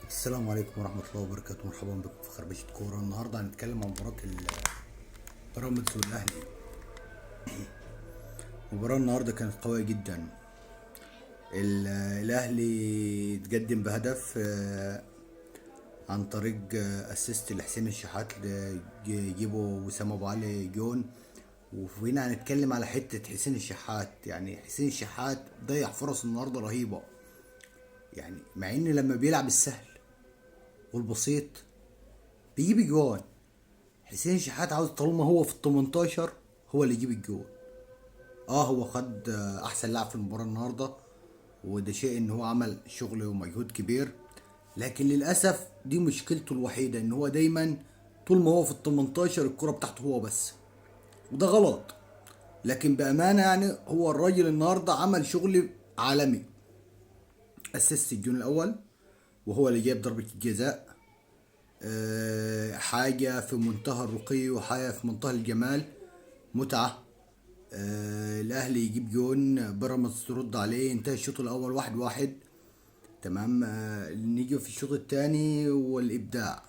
السلام عليكم ورحمة الله وبركاته. مرحبا بكم في خربشة كورة. النهاردة هنتكلم عن مباراة بيراميدز والأهلي. مباراة النهاردة كانت قوية جدا. الأهلي اتقدم بهدف عن طريق assist لحسين الشحات يجيبه وسام أبو علي جون. وهنا هنتكلم على حتة حسين الشحات. يعني حسين الشحات ضيع فرص النهاردة رهيبة، يعني مع إن لما بيلعب السهل والبسيط بيجيب اجوان. حسين شحات عاوز طالما هو في ال 18 هو اللي يجيب الجون. هو خد احسن لاعب في المباراه النهارده، وده شيء ان هو عمل شغل ومجهود كبير، لكن للاسف دي مشكلته الوحيده، ان هو دايما طول ما هو في ال 18 الكره بتاعته هو بس، وده غلط. لكن بامانه يعني هو الراجل النهارده عمل شغل عالمي، assist الجون الاول وهو اللي جاب ضربه الجزاء. حاجة في منتهى الرقي وحاجة في منتهى الجمال، متعة. الأهلي يجيب جون، بيراميدز ترد عليه. انتهى الشوط الأول 1-1، تمام. نيجي في الشوط الثاني والإبداع،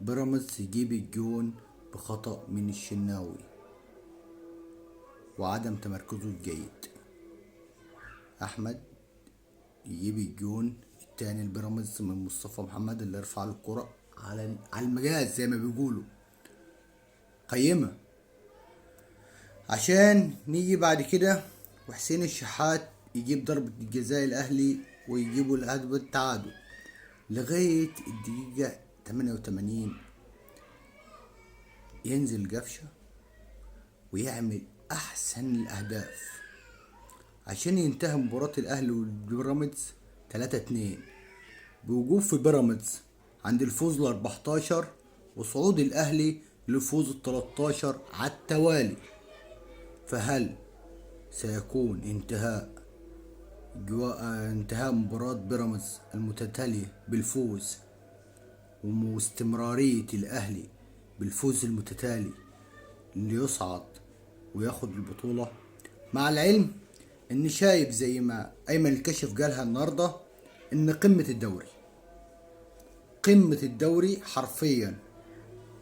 بيراميدز يجيب الجون بخطأ من الشناوي وعدم تمركزه الجيد. أحمد يجيب الجون التاني البيراميدز من مصطفى محمد اللي رفع له الكرة على المجاز زي ما بيقولوا، قيمة. عشان نيجي بعد كده وحسين الشحات يجيب ضربة الجزاء الأهلي ويجيبوا الهدف التعادل لغاية الدقيقة 88. ينزل قفشة ويعمل أحسن الأهداف عشان ينتهي مباراة الأهلي والبيراميدز 3-2، بوقوف في بيراميدز عند الفوز ال 14 وصعود الأهلي للفوز ال 13 على التوالي. فهل سيكون انتهاء مباراة بيراميدز المتتالية بالفوز واستمرارية الأهلي بالفوز المتتالي اللي يصعد وياخد البطولة؟ مع العلم ان شايف زي ما ايمن الكشف قالها النهارده ان قمة الدوري حرفيا،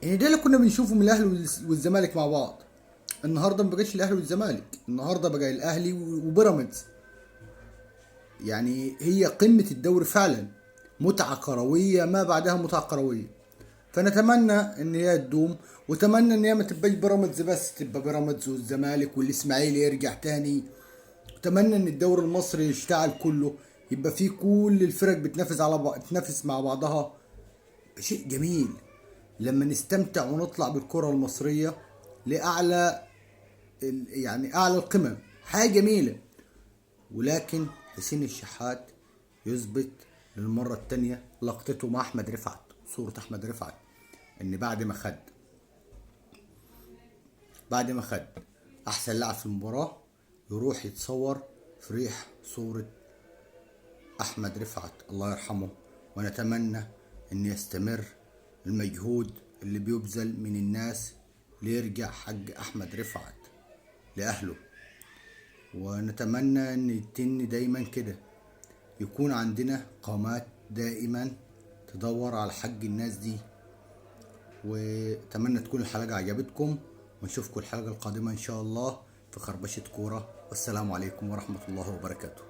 ان ده اللي كنا بنشوفه من الاهلي والزمالك مع بعض. النهارده ما بقاش الاهلي والزمالك، النهارده بقى الاهلي وبيراميدز. يعني هي قمة الدوري فعلا، متعة كروية ما بعدها متعة كروية. فنتمنى ان هي تدوم، وتمنى ان هي ما تبقاش بيراميدز بس، تبقى بيراميدز والزمالك والاسماعيلي يرجع تاني. اتمنى ان الدوري المصري يشتعل كله، يبقى فيه كل الفرق بتنافس على بعض، تنافس مع بعضها. شيء جميل لما نستمتع ونطلع بالكرة المصرية لأعلى يعني أعلى القمم، حاجة جميلة. ولكن حسين الشحات يثبت للمرة التانية لقطته مع أحمد رفعت، صورة أحمد رفعت، إن بعد ما خد أحسن لاعب في المباراة يروح يتصور في ريح صورة أحمد رفعت الله يرحمه. ونتمنى إن يستمر المجهود اللي بيبذل من الناس ليرجع حق أحمد رفعت لأهله، ونتمنى إن يتن دايما كده، يكون عندنا قامات دائما تدور على حق الناس دي. وأتمنى تكون الحلقة عجبتكم، ونشوفكم الحلقة القادمة إن شاء الله في خربشة كورة. والسلام عليكم ورحمة الله وبركاته.